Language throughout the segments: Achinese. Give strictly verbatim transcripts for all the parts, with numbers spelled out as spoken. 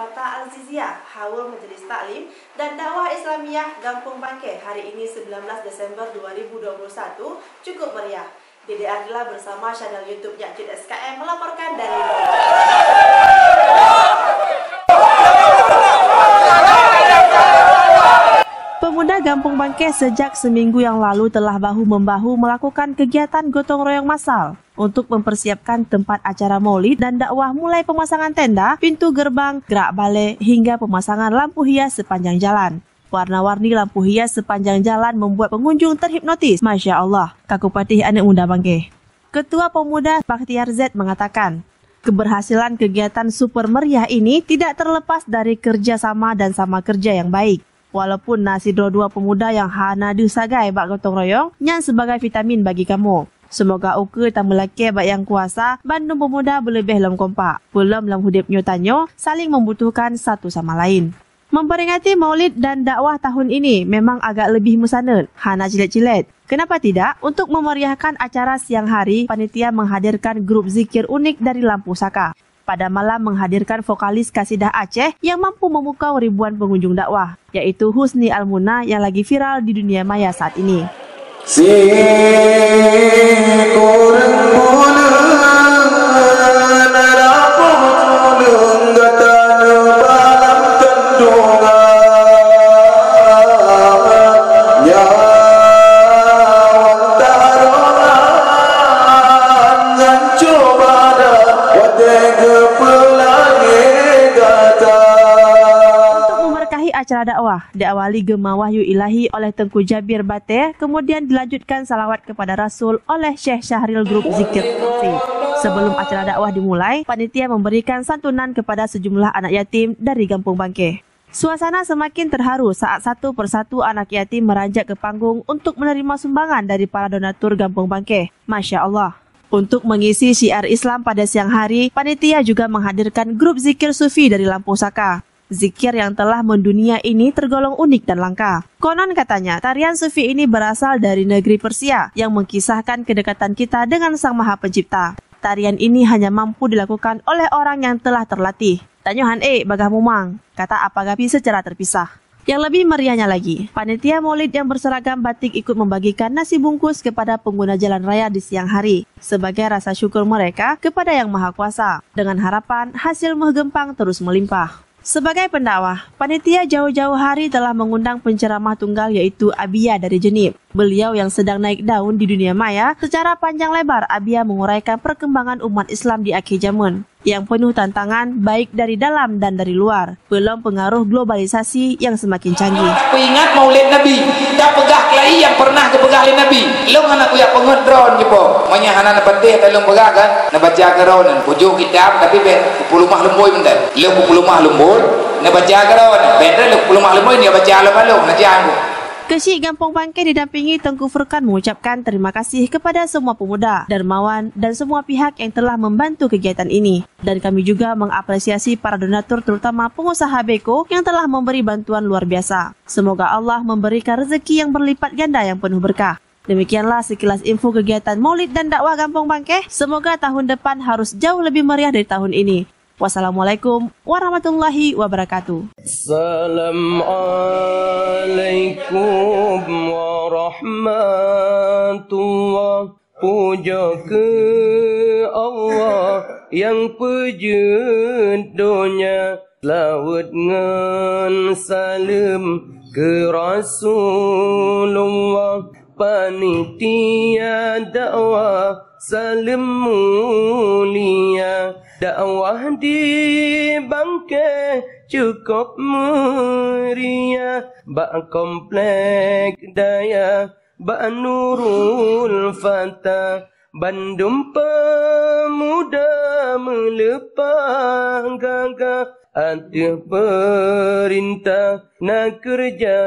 Kota Al-Zizia, Haul Majelis Taklim dan Dakwah Islamiyah Gampông Bangkeh hari ini sembilan belas Desember dua ribu dua puluh satu cukup meriah. Dede Ardila bersama channel YouTube Nyak Cut S K M melaporkan dari Pemuda Gampông Bangkeh sejak seminggu yang lalu telah bahu-membahu melakukan kegiatan gotong royong massal untuk mempersiapkan tempat acara maulid dan dakwah, mulai pemasangan tenda, pintu gerbang, gerak balai, hingga pemasangan lampu hias sepanjang jalan. Warna-warni lampu hias sepanjang jalan membuat pengunjung terhipnotis. Masya Allah, ka kupatéh aneuk muda Bangkeh. Ketua Pemuda Bakhtiar Z mengatakan, keberhasilan kegiatan super meriah ini tidak terlepas dari kerja sama dan sama kerja yang baik. Walaupun na sidroe dua pemuda nyang hana deuh sagai bak gotong royong, nyan sebagai vitamin bagi kamoe. Seumoga ukeue tameulakée bak Nyang Kuasa, bandum pemuda beuleubeh lom kompak. Peulom lam udeb nyoe tanyoe saling membutuhkan satu sama lain. Memperingati Maulid dan dakwah tahun ini memang agak lebih meusaneut, hana cilet-cilet. Kenapa tidak? Untuk memeriahkan acara siang hari, panitia menghadirkan grup zikir unik dari Lampu Saka. Pada malam menghadirkan vokalis kasidah Aceh yang mampu memukau ribuan pengunjung dakwah, yaitu Husni Almuna yang lagi viral di dunia maya saat ini. Sikureueng buleuen, na lapôh tuleueng gata neubalam kandungan. Nyawöng tarongan ngon cuba dah watée geupeulahé gata. Untuk memberkahi acara dakwah, diawali geumat wahyu ilahi oleh Teungku Jabir Batée, kemudian dilanjutkan salawat kepada Rasul oleh Syekh Syahril Grup Zikir Kursi. Sebelum acara dakwah dimulai, panitia memberikan santunan kepada sejumlah anak yatim dari Gampông Bangkeh. Suasana semakin terharu saat satu persatu anak yatim meranjak ke panggung untuk menerima sumbangan dari para donatur Gampông Bangkeh. Masya Allah. Untuk mengisi syiar Islam pada siang hari, panitia juga menghadirkan grup zikir sufi dari Lampu Saka. Zikir yang telah mendunia ini tergolong unik dan langka. Konon katanya, tarian sufi ini berasal dari negeri Persia yang mengkisahkan kedekatan kita dengan Sang Maha Pencipta. Tarian ini hanya mampu dilakukan oleh orang yang telah terlatih. Tanyoe han ék bagaih mumang, kata Apa Gapi secara terpisah. Yang lebih meriahnya lagi, panitia Maulid yang berseragam batik ikut membagikan nasi bungkus kepada pengguna jalan raya di siang hari sebagai rasa syukur mereka kepada Yang Maha Kuasa, dengan harapan hasil meuh geumpang terus melimpah. Sebagai pendakwah, panitia jauh-jauh hari telah mengundang penceramah tunggal, yaitu Abia dari Jeunieb. Beliau yang sedang naik daun di dunia maya, secara panjang lebar Abia menguraikan perkembangan umat Islam di akhir zaman yang penuh tantangan baik dari dalam dan dari luar, peulom pengaruh globalisasi yang semakin canggih. Peuingat Maulid Nabi, tapeugah keulayi nyang pernah geupeugah lé Nabi. Lôn hana kuyak peungeut droe nyoe po. Meunyoe hana neupatéh, ka lôn peugah kan, neubaca keudroe nyan. Bujôh kitab, tapi bèk peuleumah lumbôi mantong. Lôn peuleumah lumbôi, neubaca keudroe nyan. Bèk lôn peuleumah lumbôi, neubaca lom-lom, neujanggong. Keuchik Gampông Bangkeh didampingi Teungku Furqan mengucapkan terima kasih kepada semua pemuda, dermawan, dan semua pihak yang telah membantu kegiatan ini. Dan kami juga mengapresiasi para donatur, terutama pengusaha beko yang telah memberi bantuan luar biasa. Semoga Allah memberikan rezeki yang berlipat ganda yang penuh berkah. Demikianlah sekilas info kegiatan Maulid dan Dakwah Gampông Bangkeh. Semoga tahun depan harus jauh lebih meriah dari tahun ini. Wassalamualaikum warahmatullahi wabarakatuh. Assalamualaikum warahmatullahi. Pujoe keu Allah nyang peujeuet donya. Seulaweuet ngon saleuem keu Rasulullah. Panitia dakwah saleuem mulia, dakwah di Bangkeh cukôp meuria. Bak komplek dayah, bak Nurul Fatah, bandum peumuda meuleupah gagah. Ateueh peurintah na keureuja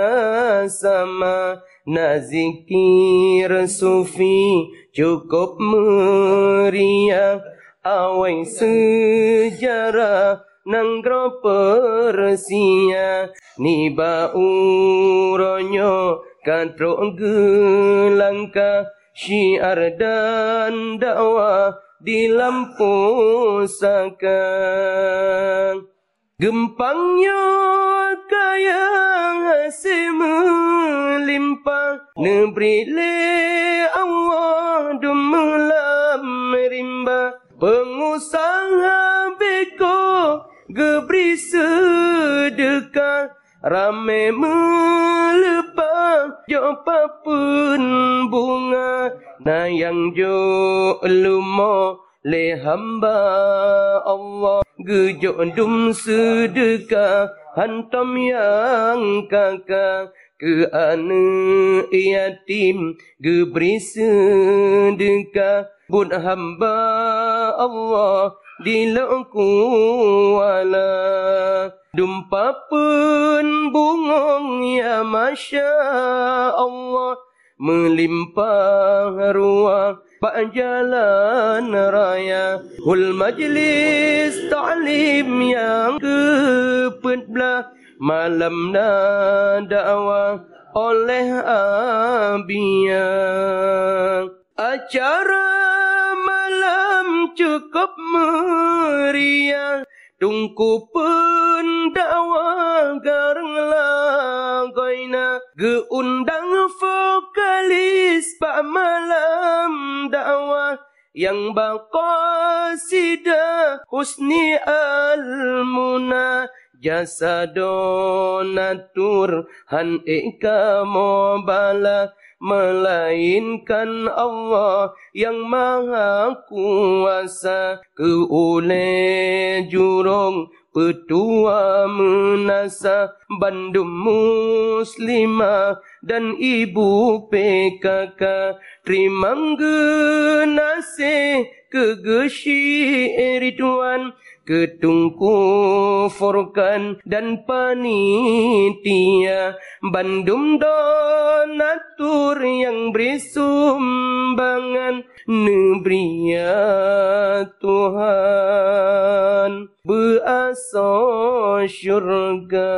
sama, na zikir sufi cukôp meuria. Awai seujarah nanggroe Persia, nibak uroe nyoe ka trok geulangkah syiar dan dakwah di Lampu Saka. Geumpang nyoe kayang hase meulimpah, neubri lé Allah dum meulam rimba. Peungusaha beko geubri seudeukah, ramé meuleupah jok papeuen bunga. Na nyang jok leumo lé hamba Allah, geujok dum seudeukah hantom nyang ka-ka. Keu aneuëk yatim geubri seudeukah, buet hamba Allah di Lhokseumawe. Dum papeuen bungöng, ya masya Allah, meulimpah ruah bak jalan raya. Hol majlis taklim nyang keupeuet blaih, malam na dakwah oleh Abia. Acara malam cukup meriah, Teungku peundakwah gareng lagoina, geuundang vokalis bak malam dakwah nyang bak qasidah Husni Al-Muna. Jasa donatur han ék kamoe balaih, meulainkan Allah nyang Maha Kuasa. Keu ulée jurông peutuwa meunasah, bandum muslimah dan ibu P K K, teurimong geunaséh keu geusyik Ridwan, keu Teungku Furqan dan panitia, bandum donatur nyang bri sumbangan, neubri ya Tuhan beuasoe syurga.